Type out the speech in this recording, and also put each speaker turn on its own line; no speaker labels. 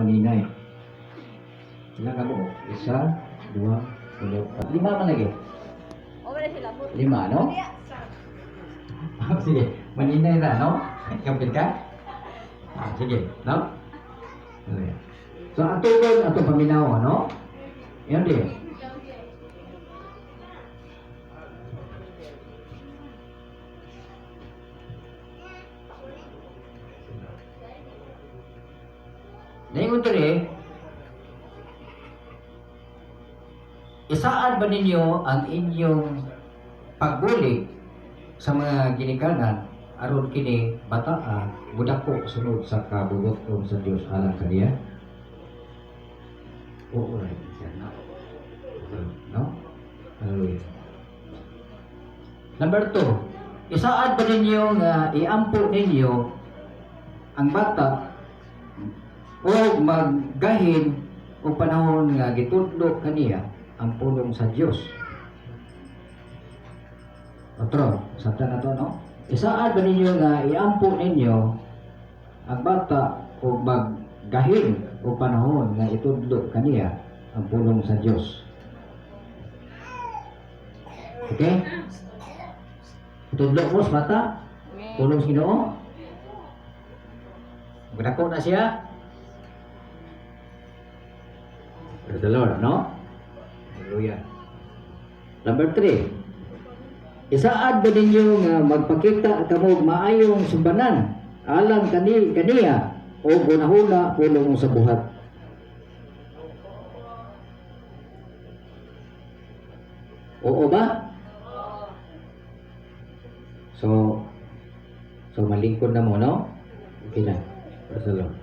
maninay. Sila ka buok? Isa, dua, tulo, pat. Lima man lagi.
O, wala sila po.
Lima, no? Sige, maninay na, no? Kampil ka? Ah, sige, no? Sige. So, ang tugon, atong paminaw, no? Yan din. Ngayon diri, isaad ba ninyo ang inyong pagbulig sa mga ginikanan aron kini bataa budako sunod sa kabubuton sa Dios alang kaniya? Oo, right siya, no? No? Hallelujah. Number 2, isaad ba ninyo nga iampo ninyo ang bata o maggahin o panahon nga gitudlo kaniya ang pulong sa Dios? Otro, sabta na to, no? Isaad ba ninyo nga iampo ninyo ang bata o maggahin o panahon nga itudlo kaniya ang pulong sa Dios? Okay? Itudlo mo sa bata, pulong sa Ginoo. Magdako na siya. Praise the Lord, no? Hallelujah. Number 3. Isaad ba ninyo nga magpakita kamo og maayong sumbanan alang kani kaniya o gunahuna pulong sa buhat? Oo ba? So malingkod na mo, no? Okay na. Praise the Lord.